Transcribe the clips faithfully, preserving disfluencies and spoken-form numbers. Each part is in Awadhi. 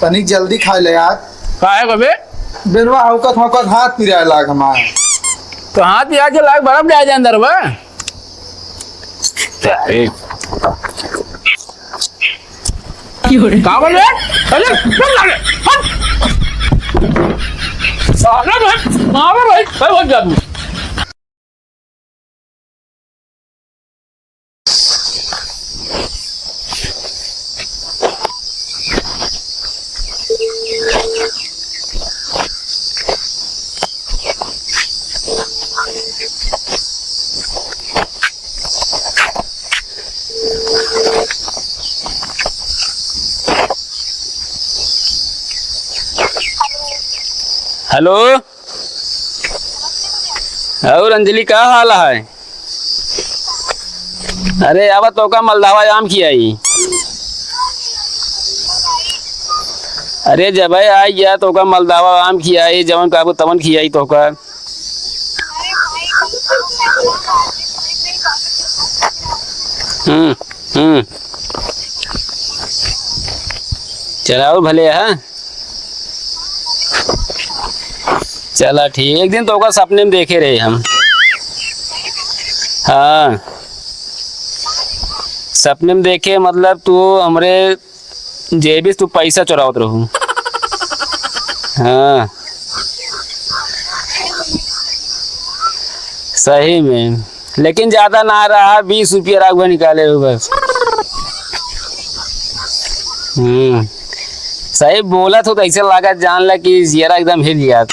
तनिक जल्दी खाइ ले यार। काहे कबे? बेनवा हौकत हौकत हाथ पिराए लाग हमार। तो हाथ पिराए के लाग बर्फ डाल दे अंदर बा। अरे। का बोल रहे? अरे, चुप रह रे। हट। साला भाई, मारो भाई, भाई, भाग जा तू। हेलो। और अंजलि, का हाल है? अरे, आवा तोका मलदावा आम खियाई। अरे, जब आई गया तोका मलदावा आम खियाई, जवन कहबू तवन खियाई तोका। हम्म, हम्म। चलाओ भले, हाँ। चला ठीक, एक दिन तोका सपने में देखे रहे हम। हाँ, सपने में देखे, मतलब, तू हमरे जेबी से तू पैसा चुरावत रहू। हाँ, सही में। लेकिन ज्यादा ना रहा, बीस रुपया राघवा निकाले हो बस। हम्म, सही बोलत हो तो ऐसे लागत, जान ला कि जियरा एकदम हिल जात।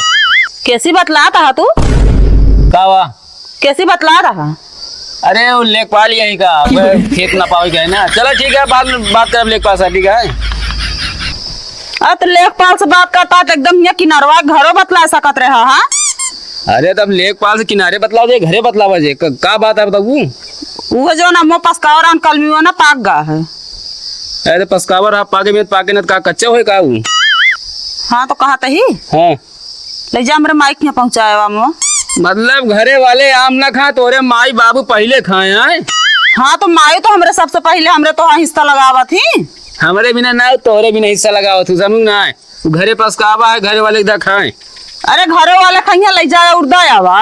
कैसी बतलात हा तू? का बा? कैसी बतलात हा? अरे, वो लेखपाल यही का, अब खेत ना पावे गए ना। चला ठीक है, बाद में बात करब लेखपाल साहब, ठीक है? अरे, तो लेखपाल से बात करता तो एकदम हियाँ किनारवा घरो बतला सकत रहा, हाँ? अरे, तब लेखपाल से किनारे बतलाओ जे, घरे बतलावा जे, क-, का बात है बताऊ? वो जो ना मो पसकावर आम कलमी वो ना पाक गा है। अरे, पसकावर आप पाके में पाके ना, का कच्चा होए का वो? हाँ, तो कहा तही? हाँ। ले जा, हमरे माई के यहाँ पहुँचाए वा मो। मतलब, घरे वाले आम ना खाए, तोरे माई बाबू पहिले खाए हैं? हाँ, तो माई तो हमरे सबसे पहिले हमरे तो हिस्सा लगावत ही। हमरे बिना ना, तोरे बिना हिस्सा लगावत हूँ, समझ ना आए। तू घरे पसकावा है, घरे वाले के खाए। अरे, घरे वाले खइया, ले जाए उर्दा आवा।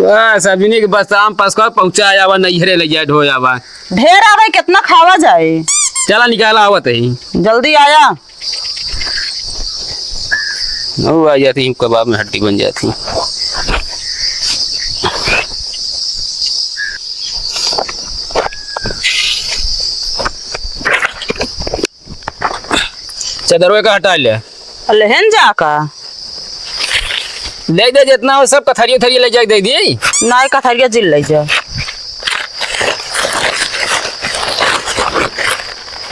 बस, अभी नहीं कि बस आम पसकावा, पहुँचाए आवा, नैहरे ले जाए, ढोए आवा। ढेर आवे, कितना खावा जाए? चला, निकाला आवत है। जल्दी आया। वो आ जाती है, कबाब में हड्डी बन जाती है। चदरवे का हटा ले। लेहन जा का? दे दे, जितना हो सब कथरिया उथरिया ले जाके दे दी। नाय, कथरिया जिल ले जा।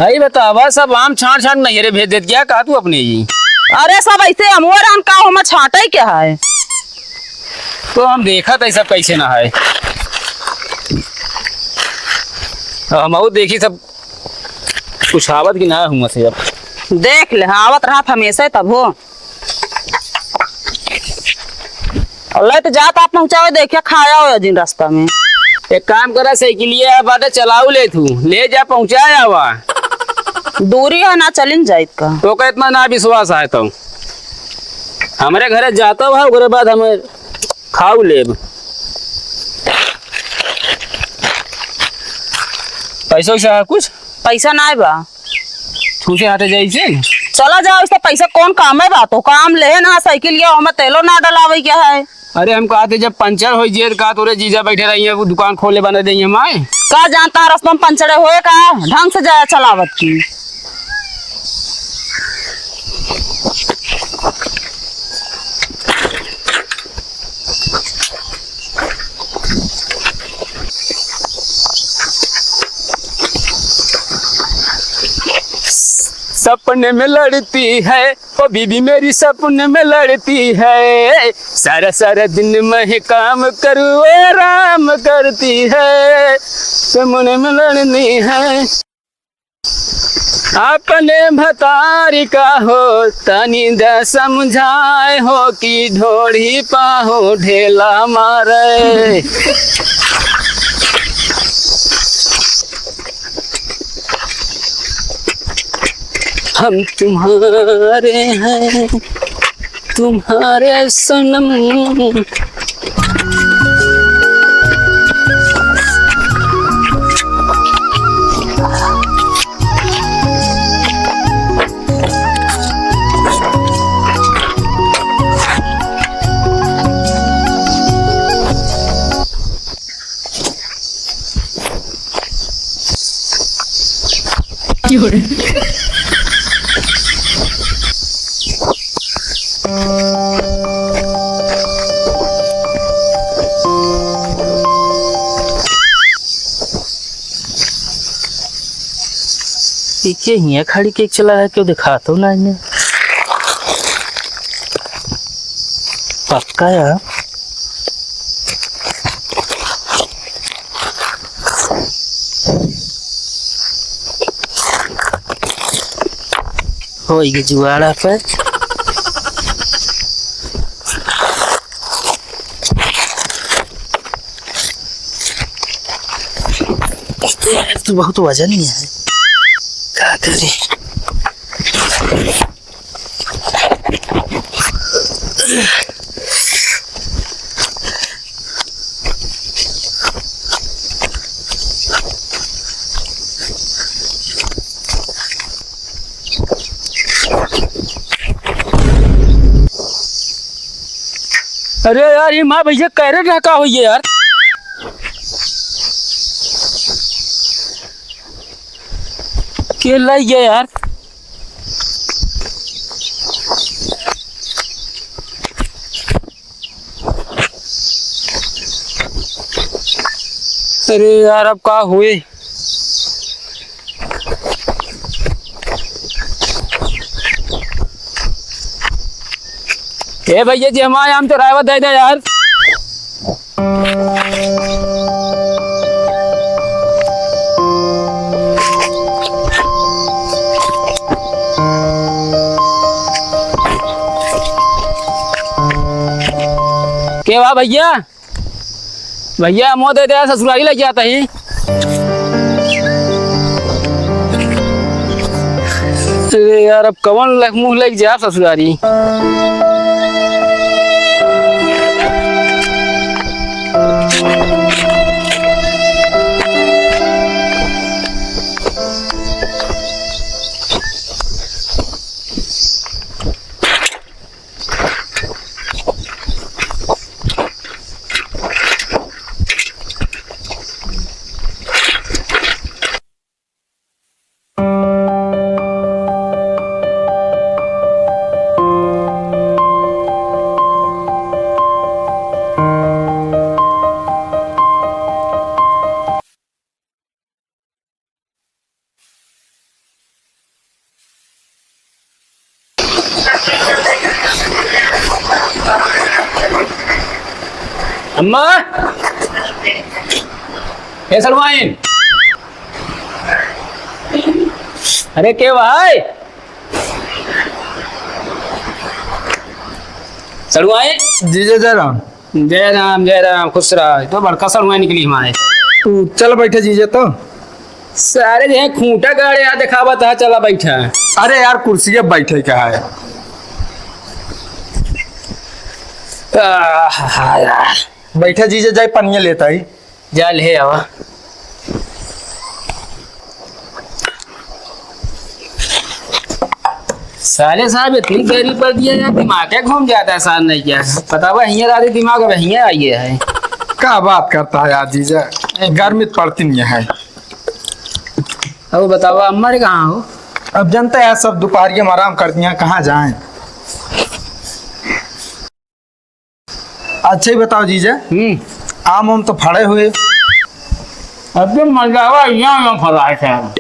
हई बतावा, सब आम छांट छांट नैहरे भेज देत क्या का तू अपने ही? अरे, सब ऐसे अमोर आम का ओमा छांटे क्या है? तो हम देखत है सब कैसे ना है। हम और देखी सब कुछ आवत कि ना हुआ से अब। देख ले, हाँ, आवत रहत हमेशा तब हो। अल्लाह तो जात आप पहुँचावे, देखिया खाया हो जिन रास्ता में। एक काम करा, साइकिलिया बाटे चलाऊ ले तू, ले जा पहुँचाए आवा। दूरी है ना, चलिन जाइत का। तो का इतना ना विश्वास है तो हमरे घरे जाता है, ओकरे बाद हम खाऊ लेब। पैसा वैसा है कुछ? पैसा नाय बा। छूसे हाथे जाई से? चला जाओ, इससे पैसा कौन काम है बा? तो काम ले ना, साइकिल या ओमे तेलो ना डलावे क्या है? अरे हम कहते जब पंचर हो जे का तोरे जीजा बैठे रही है, वो दुकान खोले बने देंगे हमारे। का जानता है रस्ता में पंचर होए का? ढंग से जाया चलावत की। सपने में लड़ती है, ओ बीबी मेरी सपने में लड़ती है, सारा सारा दिन मैं काम करूँ आराम करती है, सपने में लड़नी है। अपने भतारी का हो तनी द समझाए हो कि ढोढ़ी पाहो ढेला मारे। हम तुम्हारे हैं, तुम्हारे सनम। ई के हियाँ खड़ी के चला है, क्यों दिखा तो ना इन्हें। पक्का यार। होई गे जुआड़ा पे। यार, तू बहुत वजन ही है, का करी? अरे यार, ये माँ भैया कैरेट रखा हुई है यार। के लाई गया यार? अरे यार, अब का हुए? ए भैया जी, हमारे आम चोराए दे दे यार। के बा भैया? भैया, हमो दे दे, ससुरारी लग जाता ही। अरे यार, अब कवन लग-, मुंह लग जाए ससुरारी। अम्मा, ए सलवाइन, अरे के भाई, सड़ुआइन। जीजा जय राम। जय राम, जय राम, खुश रहा। तो बड़का सड़ुआ निकली हमारे। तू चल बैठे जीजा तो। सारे जो है खूंटा गाड़े यहाँ दिखावत है, चला बैठा। अरे यार, कुर्सी पे बैठे का है? आह, यार। बैठा जीजा, जाए पनिया लेता ही। जा ले आवा। साले साहब, इतनी गर्मी पड़ गई है यार, दिमाग क्या घूम जाता है, सार नहीं क्या? पता हुआ हियाँ रात दिमाग अब हियाँ आइए है। का बात करता है यार जीजा, गर्मी तो पड़ती नहीं है। अब बतावा, अम्मा रे कहाँ हो? अब जनता है, सब दोपहरिया में आराम करती हैं, कहाँ जाएं? अच्छा ही बताओ जीजा। हम्म। आम वाम तो फड़े हुए। अब तो मलदावा यहाँ, यहाँ फरा है साहब।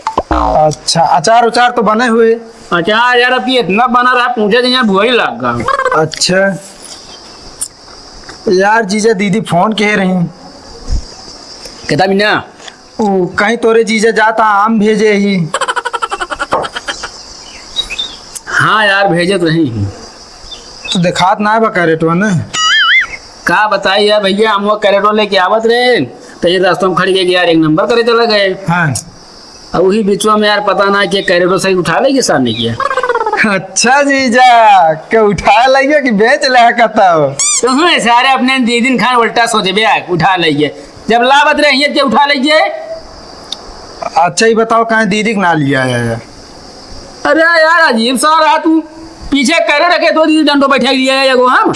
अच्छा, अचार उचार तो बने हुए। अचार यार, अब ये इतना बना रहा, पूछे तो यहाँ भुआई लग गया। अच्छा। यार जीजा, दीदी फोन कह रही। कितना बिना? ऊ कहीं तोरे जीजा जाता आम भेजे ही। हाँ यार, भेजत रही ही। तो देखात ना बा कैरेटवा ने। का बताई यार भैया, हम वो कैरेटवा लेके आवत रहे, तो ये रास्ता में खड़ी के यार एक नंबर करे चला गए। हाँ। अब वही बिचवा में यार, पता ना के कैरेटो सही उठा लेगे सामने किया। अच्छा जीजा, के उठा लेगे कि बेच ले कतौ? तुम सारे अपने दीदी खान उल्टा सोचे बे, उठा लेगे। जब लावत रहिए के उठा लेगे। अच्छा, ये बताओ, काहे दीदी के ना लिया है? अरे यार, अजीब सा रहा तू। पीछे कैरेट रखे, दो दीदी डंडो बैठा लिया है एगो हम।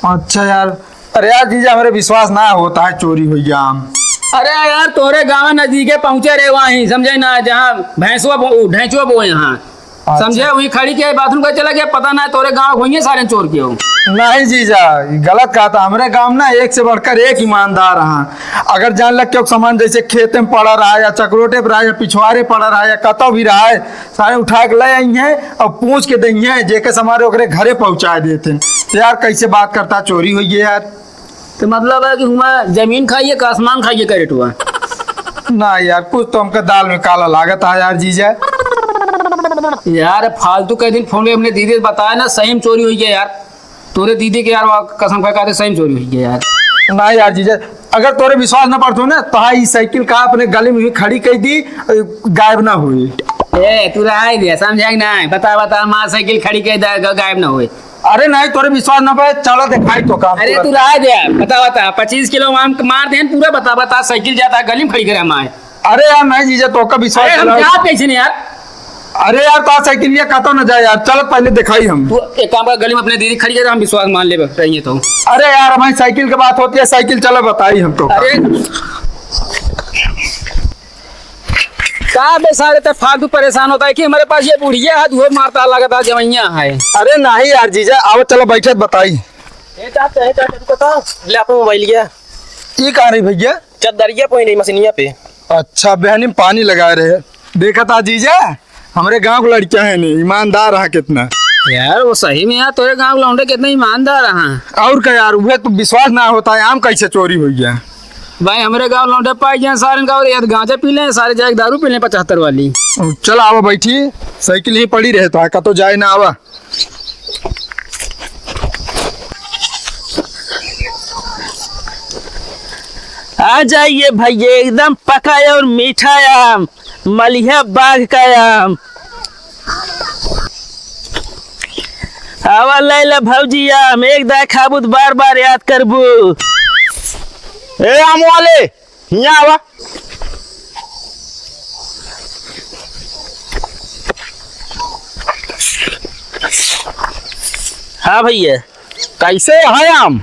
अच्छा यार, अरे यार जीजा, हमरे विश्वास ना होता है चोरी हुई गया आम। अरे यार, तोरे गाँव नजदीके पहुँचे रहे वहीं, समझे ना, जहाँ भैंसवा बो-, ढैंचवा बोए यहाँ। अच्छा। समझे, वहीं खड़ी के बाथरूम का चला गया, पता ना तोरे गाँव होइए सारे चोर के हो। नहीं जीजा, गलत कहा था, हमरे गाँव ना एक से बढ़कर एक ईमानदार हैं। अगर जान लग के सामान जैसे खेते में पड़ा रहा या चकरोटे पर रहा या पिछवारे पड़ा रहा या कतौ भी रहा है, सारे उठा के ले आई हैं और पूछ के दई हैं, जेके सामान ओकरे घरे पहुँचा देते हैं। तो यार, कैसे बात करता, चोरी हुई है यार। तो मतलब है कि हुआ जमीन खाइए कि आसमान खाइए कैरेट हुआ? ना यार, कुछ तो हमका दाल में काला लागत है यार जीजा। यार, फालतू के दिन फोन पे अपने दीदी से बताया ना, सही में चोरी हुई है यार। तोरे दीदी के यार, वहाँ कसम खा के सही में चोरी हुई है यार। ना यार जीजा, अगर तोरे विश्वास ना पड़तो ना, तो हाँ, ई साइकिल का अपने गली में ही खड़ी कर दी, गायब ना हुई। ए, तू रहाई दे, समझा कि नहीं? बता, बता, हमार साइकिल खड़ी कर दे, ग-, गायब ना हुई। अरे नहीं, तोरे विश्वास ना पड़े, चलो दिखाई तो काम अरे पूरा। तू रहाई दे, बता, बता, पच्चीस किलो आम मार देन पूरा, बता, बता, साइकिल जाता है, गली में खड़ी करे हमारे। अरे यार, नहीं जीजा, तोका विश्वास अरे हम दिलाओ। क्या कैसे नहीं यार? अरे यार, तो साइकिल लिया कहता ना जाए यार, चल पहले दिखाई हम। तू एक काम कर, गली में अपने दीदी खड़ी कर, हम विश्वास मान ले रहिए तो। अरे यार, हमारी साइकिल की बात होती है, साइकिल चलो बताई हम तो। अरे का बे सारे ते फालतू परेशान होता है कि हमारे पास ये बुढ़िया है, धुआं मारता लगता जवैया है। अरे नहीं यार जीजा, आओ चलो बैठे बताई। ए चाचा, ए चाचा, रुको तो, ले आपन मोबाइल गया। ई कहाँ रही भैया? चद्दरिया पे नहीं, मशीनिया पे। अच्छा, बहनी में पानी लगाए रहे। देखा था जीजा, हमरे गाँव के लड़कियाँ हैं नहीं, ईमानदार रहा कितना। यार, वो सही में यार, तोरे गाँव के लौंडे कितने ईमानदार रहा। और का यार, उहे तो विश्वास ना होता है, आम कैसे चोरी हो गया? भाई, हमरे गाँव लौंडे पाई गए सारन का, और यार गांजा पी लें, सारे जाके दारू पी लें पचहत्तर वाली। चल आवा बैठी, साइकिल ही पड़ी रहे तो, कतो जाए ना आवा। आ जाइए भैया, एकदम पका और मीठा आम, मलिहा बाग का आम। आवा लैला भौजी आम, एक दाए खाबू त बार बार याद करबू। ए आम वाले, हियाँ आवा। हाँ भैया। कैसे है आम?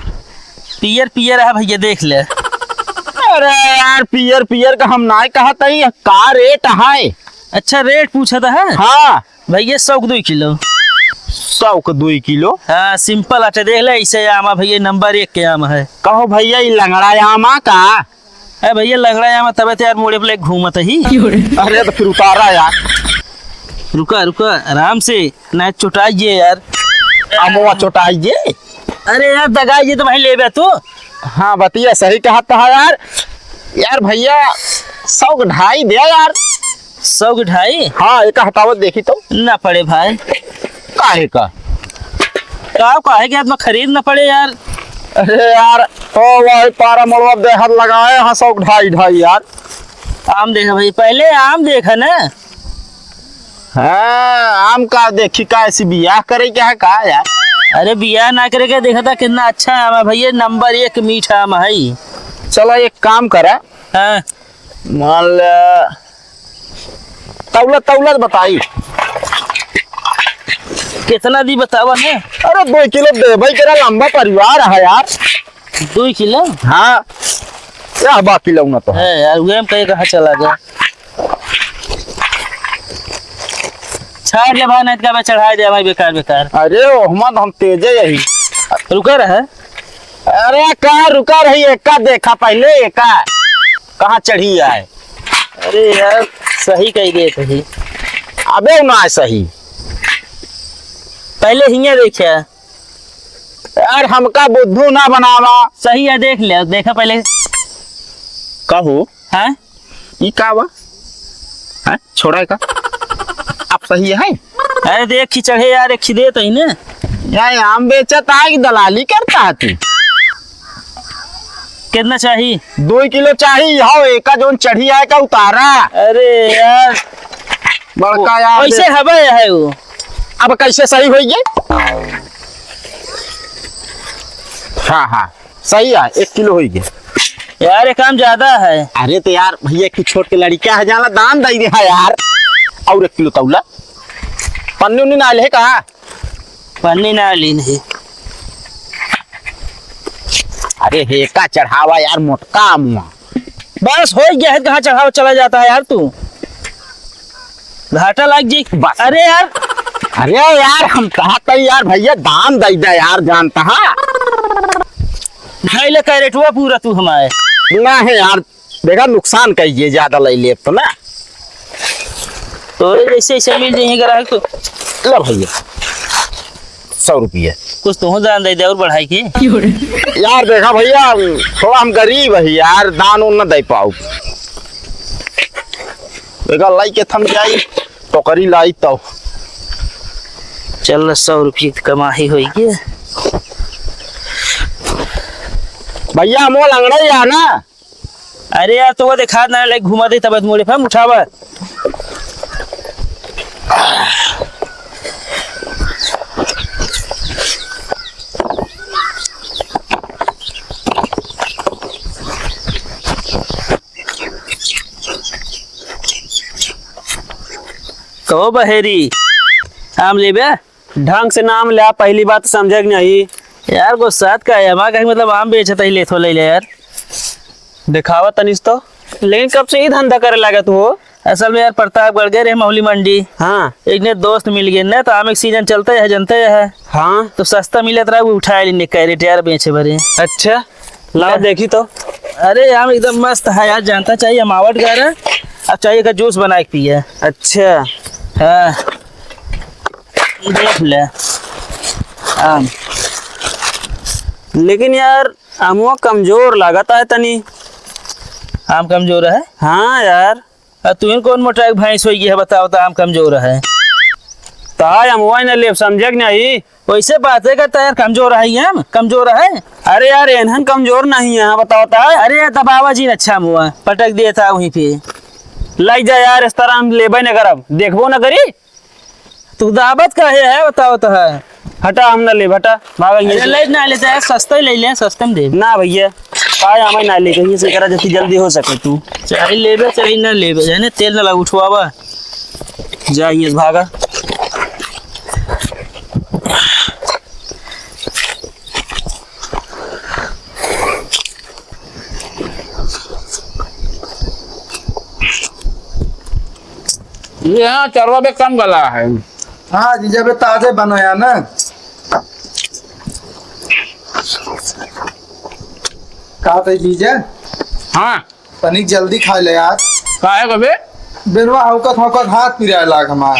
पियर पियर है भैया, देख ले। अरे यार, पियर पियर का हम नाय कहत हई, का रेट है? अच्छा, रेट पूछत है? हाँ। भैया, सौ के दुई किलो। सौ के दुई किलो? हाँ, सिंपल आटे, देख ले, ऐसे आम है भैया, नंबर एक के आम है। कहो भैया, ई लंगड़ा आम आ का? ए भैया, लंगड़ा आम है, तबे तो यार मोड़े पे लेके घूमत ही। अरे, तो फिर उतारा यार। रुका, रुका, आराम से, ना चोटाइए यार। अमवा चोटाइए। अरे यार, दगाइए तो भाई लेबे तू। हाँ, बतिया सही कहत है यार। यार भैया, सौ के ढाई दे यार। सौ के ढाई? हाँ, एक हटावत देखी तो। ना पड़े भाई। काहे का? का, काहे के हाथ में खरीद ना पड़े यार। अरे यार, तो वही पारा मोड़वा देहत लगाए हैं सौ के ढाई ढाई यार। आम देखा भाई, पहले आम देखा ना। हाँ, आम का देखी, का ऐसी बियाह करे के है का यार? अरे बियाह ना करे के, देखा था कितना अच्छा आम है भैया, नंबर एक मीठा आम है। चला एक काम करा। हाँ। मान ले, तौला, तौला तो बताई। कितना दी बतावा ने? अरे दो किलो दे भाई, तेरा लंबा परिवार है यार। दो किलो? हाँ। क्या बाकी लौना तो है। है यार, उहे हम कहे कहाँ चला गया। छाड़ ले भाई, नहीं तो क्या चढ़ाई दे भाई, बेकार बेकार। अरे ओहमा तो हम तेजे यही। रुका रहे। अरे कहाँ रुका रही, एका देखा पहले, एका कहाँ चढ़ी आए। अरे यार, सही कही देत ही। अबे ना सही। पहले हियाँ देखे। यार हमका बुद्धू ना बनावा। सही है, देख ले, देखा पहले। कहो। हाँ? ई का बा? हाँ? छोड़ा का? आप सही है? अरे देख, खिचड़े यार, एक खिदे तो ही ने। यार आम बेचत है कि दलाली करता है तू? कितना चाही? दुइ किलो चाही। हौ, एका जौन चढ़ी आए का उतारा। अरे यार, बड़का यार, वैसे दे। हवा है वो। अब कैसे सही होई ये? हाँ, हाँ, सही है, एक किलो होई ये। यार, ये काम ज्यादा है। अरे तो यार भैया, एक छोट के लड़का है, जाला दान दे दे है यार। और एक किलो तौला। पन्नी उन्नी ना आइल है का? पन्नी ना लीन है। अरे हेका चढ़ावा यार, मोटका मुआ। बस हो गया है, कहाँ चढ़ावा चला जाता है यार तू, घाटा लाग जी। बस। अरे यार। अरे यार, हम कहा था यार भैया, दान दे दे यार, जानता है। भाई ले कैरेटवा पूरा तू हमारे। ना है यार, देखा, नुकसान कहिए, ज्यादा ले लेब तो ना। तोरे जैसे ऐसे मिल जाइए ग्राहक तो। लो भैया, सौ रुपये। कुछ तो हो जान दे दे और बढ़ाई के। यार देखा भैया, थोड़ा हम गरीब है यार, दान उन न दे पाऊ। देखा, लाई के थम जाई, टोकरी लाई तो। चल, सौ रुपये की कमाई होई के। भैया, हम वो लंगड़ा ही है ना। अरे यार, तो वो देखा ना, लाइक घुमा दे, तब मोड़े पर उठावा। कहो बहेरी, आम लेबे? ढंग से नाम ल्या, पहली बात समझे कि नहीं? यार, गुस्सात का है? हमारा कहीं मतलब आम बेचत ही लेत हो, ले ले यार। दिखावा तनिस तो। लेकिन कब से ई धंधा करे लागे तू हो? असल में यार, प्रतापगढ़ गए रहे महुली मंडी। हाँ। एक ने दोस्त मिल गए ना, तो आम एक सीजन चलते है, जनते है। हाँ। तो सस्ता मिलत रहा, वो उठाए लेने कैरेट यार, बेचे भरे। अच्छा, लाओ ले। देखी तो। अरे आम एकदम मस्त है यार, जानता चाहिए, अमावट गारा, अब चाहिए का जूस बना के पिए। अच्छा। हाँ। देख ले आम। लेकिन यार, अमुआ कमजोर लागत है तनी। आम कमजोर है? हाँ यार। आ, तू ही कौन मोटा एक भैंस होई है, बताओ तो आम कमजोर है। ताय अमुआ न लेब, समझे कि नहीं? वैसे बातें करता यार, कमजोर है ये आम, कमजोर है। अरे यार, एनहन कमजोर नहीं है, बताओ तो। अरे दबावा जी, अच्छा मुआ पटक दिया था वहीं पे। लग जा यार, इस तरह हम लेबे न करब, देखबो न करी। तू दाबत काहे है, बताओ तो है। हटा, हम ना लेब, हटा, भाग यहाँ अरे से। ले ना लेते हैं, सस्ते ले ले, सस्ते में दे। ना भैया, पाए हमें ना लेके, ये से करा जल्दी, जल्दी हो सके तू। चाहे लेबे, चाहे ना लेबे, जाने तेल ना लगा उठवावा। जा, ये से भागा। ये हाँ, चरवा बे कम गला है। हाँ जीजा बे, ताजे बनो यार ना। का थे जीजा? हाँ। तनिक जल्दी खाइ ले यार। काहे कबे? बेनवा हौकत हौकत हाथ पिराए लाग हमार।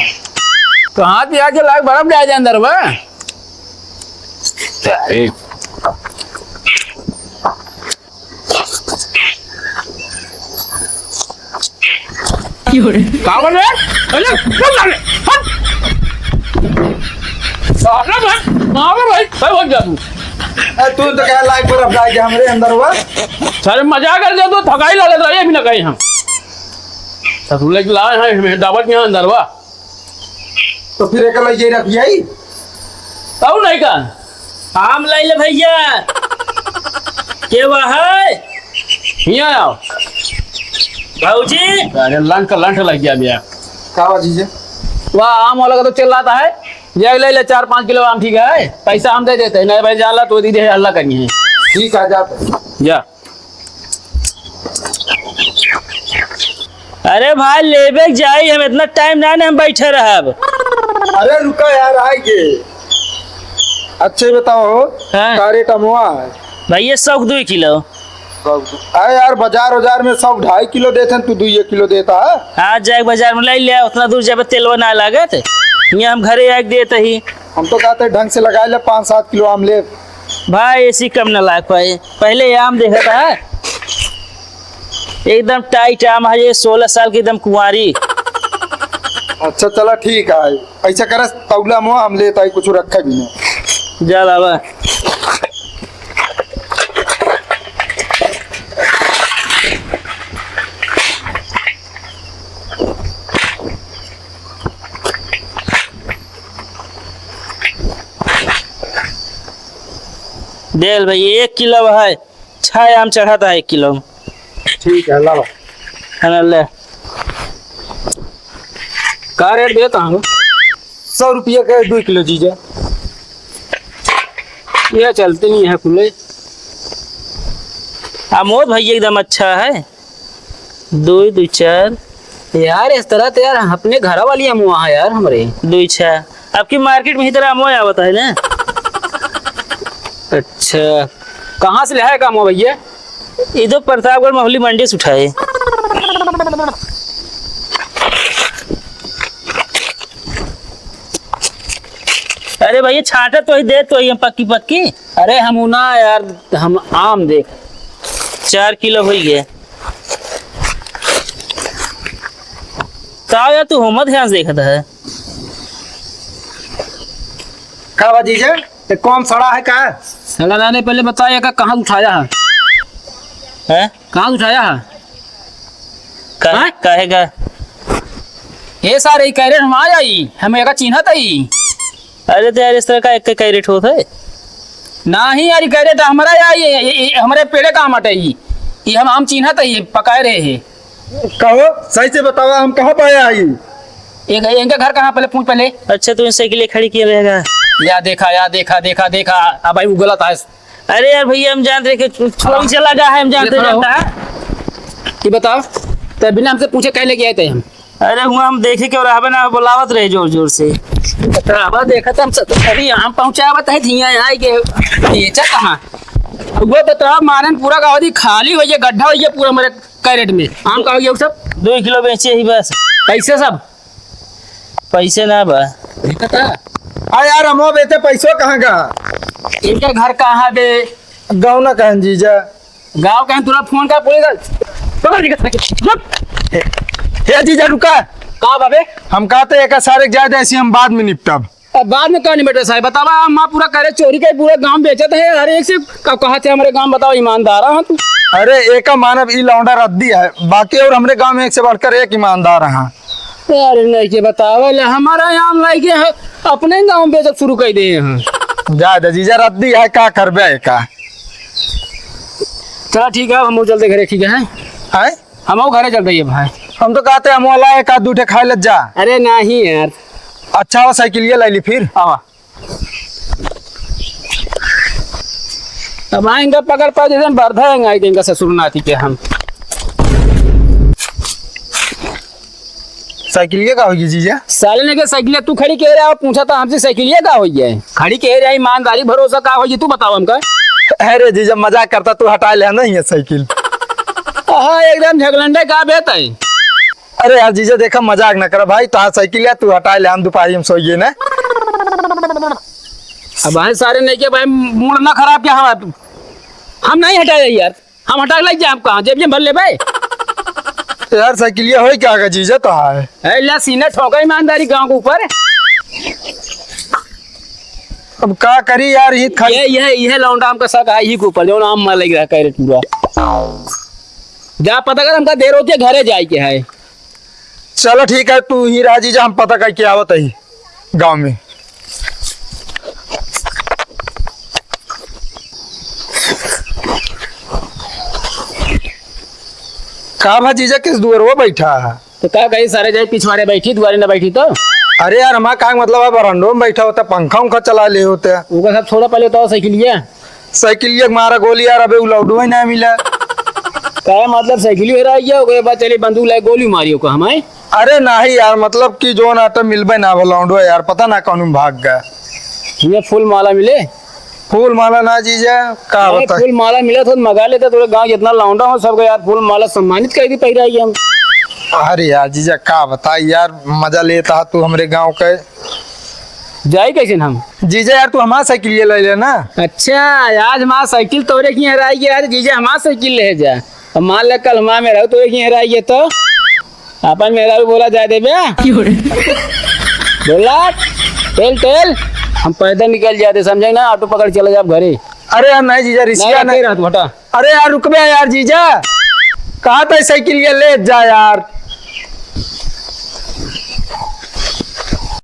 तो हाथ पिराए के लाग बर्फ डाल दे अंदर बा। ए। का बोल रहे? अरे, चुप साले, हट। साला भाई, मारो भाई, भाई, हट जा तू। ए, तू तो कहे लाइक पर अब जाए हमरे अंदर हुआ। साले मजाक कर दे, तू थकाई ला लेता, ये भी ना कहीं हम। तो तू लेके लाए हैं, हमें दावत यहाँ अंदर हुआ। तो फिर एक लइके रख जाई। तऊ नहीं का? आम ले ले भैया। के बा है? हियाँ आओ। भौजी। अरे लंठ लंठ लग गया भैया। का बा जीजा? वाह, आम वाला का तो चिल्लाता है। ये ले ले, चार पाँच किलो आम ठीक है, पैसा हम दे देते हैं, नहीं भाई जान ला तो दीदी है, हल्ला करनी है। ठीक है, जाते हैं। जा। अरे भाई, लेबे के जाई, हम इतना टाइम ना, ना हम बैठे रहब। अरे रुका यार, आएंगे। अच्छे बताओ, हाँ। का रेट अमवा है? भैया, सौ के दुई किलो। सौ के दुई। अरे यार, बाजार, बाजार में सौ ढाई किलो देते हैं, तू दुई एक किलो देता है। हाँ, जाए बाजार में ले ले, उतना दूर जाबे तेलवा ना लागत। यहाँ हम घरे आके देते ही। हम तो कहते ढंग से लगा ले, पाँच सात किलो आम ले। भाई, ऐसी कम ना लाग पाए। पहले ये आम देखा था, एकदम टाइट आम है ये, सोलह साल की एकदम कुंवारी। अच्छा, चला ठीक है, ऐसा करे तौला मुआ हम लेता है, कुछ रखा भी नहीं। जा लावा। देख भैया, एक किलो है, छह आम चढ़ाता है एक किलो। ठीक है, लाओ। है ना, ले। का रेट देता हूँ? सौ रुपया के दो किलो जीजा। ये चलते नहीं है खुले। अमोद भैया एकदम अच्छा है। दो, दो, चार। यार, इस तरह तो यार अपने घर वाली अमवा है यार हमरे। दो, छह। आपकी मार्केट में ही तरह अमवा आवत है ना? अच्छा, कहाँ से ले आए का अमवा भैया? इधर प्रतापगढ़ महुली मंडी से उठाए। अरे भैया, छांटा तो ही दे, तो ही हम पक्की पक्की। अरे हम ना यार, हम आम देख। चार किलो होई गए। का यार, तू होमत ध्यान से देखत है। का बा जीजा, ये कौन सड़ा है का? सड़ा ना, नहीं, पहले बताइए का कहाँ उठाया है? हैं? कहाँ उठाया है? का-, हाँ? काहे का? ये सारे कैरेट हम आ जाई, हम एका चिन्हत हई। अरे तो यार, इस तरह का एक कैरेट होत है? नाही यार, ई कैरेट हमरा या, ये, ये, ये हमरे पेड़े का आम अटे ई। ई हम आम चिन्हत है, ई पकाए रहे हैं। कहो, सही से बतावा, हम कहाँ पाया है ई? एक, इनका घर कहाँ, पहले पूछ पहले। अच्छा, तू साइकिल खड़ी किए रहेगा? या देखा, या देखा, देखा, देखा, अब भाई वो गलत है। अरे यार भैया, हम जानत रहे कि चो-, चोरी चला गया है, हम जानते ये खड़ा हो। जानता है। ये बताओ, तो बिना हमसे पूछे कह लेके आए थे हम? अरे हुआ हम देखे के रहबे ना, बुलावत रहे जोर जोर से। रहबा देखा तो हम सब, अरे आम पहुँचावत है, धिया यहाँ के बेचा कहाँ? वो बताओ, मारन पूरा गाँव दी खाली हो गया, गड्ढा हो गया पूरा हमारे कैरेट में। आम का हो गया वो सब? दो किलो बेचे ही बस। कैसे सब? पैसे ना बा। देखा था? आ यार, हमो बेटे, पैसो कहाँ का? इनके घर कहाँ बे? गाँव ना कहन जीजा। गाँव कहन, तुरा फोन का पुलिस पकड़ के रखे। रुक। हे, हे जीजा, रुका। का बाबे? हम कहते एक सारे के जाए दे, ऐसे हम बाद में निपटब। अब बाद में का निपटे साहब? बतावा, हम पूरा करे चोरी के पूरा गांव बेचत है, हर एक से का कहत है हमारे गांव, बताओ, ईमानदार है तू? अरे, एका मानव ई लौंडा रद्दी है, बाकी और हमरे गांव में एक से बढ़कर एक ईमानदार है। अरे नहीं के बतावे ले, हमारा यहाँ नहीं के है, अपने ही गाँव में बेचत शुरू कर दे हैं। जा दे जीजा, रद्दी है, का करबे का? चला ठीक है, हम चलते घरे, ठीक है? हैं? हम घरे चलते हैं भाई। हम तो कहते हम वाला एक आध दू ठे खा ले जा। अरे नहीं यार। अच्छा हो, साइकिलिया ले ली फिर। आवा। अब आए इनका पकड़ पा, जैसे बरधा है, आए इनका ससुर नाती के हम। साइकिलिया का होगी जीजा? साले ने के साइकिलिया तू खड़ी कह रहा है, पूछा था हमसे साइकिलिया का होगी है? खड़ी कह रहा है, ईमानदारी भरोसा का होगी, तू बताओ हमका। अरे जीजा, मजाक करता, तू हटा ले नहीं है साइकिल। हाँ, एकदम झगलंडे का बेत है। अरे यार जीजा, देखा, मजाक ना करा भाई, तो साइकिल है, तू हटा ले, हम दोपहरी में सोइए ना। अब भाई सारे नहीं के भाई, मूड ना खराब क्या हमारा, तू हम नहीं हटाए यार, हम हटा के लग जाए, हम कहाँ जेब जेब भर ले भाई। यार साइकिलिया होई क्या का जीजा तो है। ए, ला सीना ठोका ईमानदारी गाँव के ऊपर। अब का करी यार, ये खा- ये, ये, ये लौंडा हमका शक है, यही के ऊपर, जो नाम मार लग रहा है, कैरेट पूरा। जा पता कर, हमका देर होती है, घरे जाए के है। चलो ठीक है, तू ही रह जीजा, हम पता करके आवत ही गाँव में। का भा जीजा, किस दुअरवा बैठा है? तो का कही, सारे जाए पिछवाड़े बैठी, दुआरे ना बैठी तो। अरे यार, हमारा का मतलब है, बरंडो में बैठा होता, पंखा उंखा चला ले होते। ओका सब छोड़ा, पहले बताओ साइकिलिया। साइकिलिया के मारा गोली यार, अबे उ लौंडो ही ना मिला। का मतलब, साइकिल हेराई गया, ओकरे बाद चली बंदूक लाई गोली मारी ओका हमारे। अरे नाही यार, मतलब कि जोन आटा मिलबे ना भा लौंडो यार, पता ना कौन में भाग गया। ये फूल माला मिले? फूल माला ना जीजा, का अरे, बता? फूल माला मिला तो मगा लेता, तोरे गांव जितना लौंडा हो सबको यार फूल माला सम्मानित कर दी पहिराई हम। अरे यार जीजा, का बताई यार, मजा लेता तू हमरे गांव के। जाई कैसे हम? जीजा यार, तू हमार साइकिलिया ले ले ना। अच्छा, आज हमार साइकिल तोरे की हेराई गया यार, जीजा हमार साइकिल ले जा। अब मान ले कल हमार मेहरारू तोरे की हेराई गया तो अपन मेहरारू बोला जाए देबे। बोला, टेल, टेल, हम पैदल निकल जाते, समझे ना, ऑटो पकड़ चले जाब घरे। अरे यार, नहीं जीजा, रिसिया नहीं नहीं। रहा तू, हटा। अरे यार, रुकबे यार जीजा, कहा था साइकिलिया ले जा यार।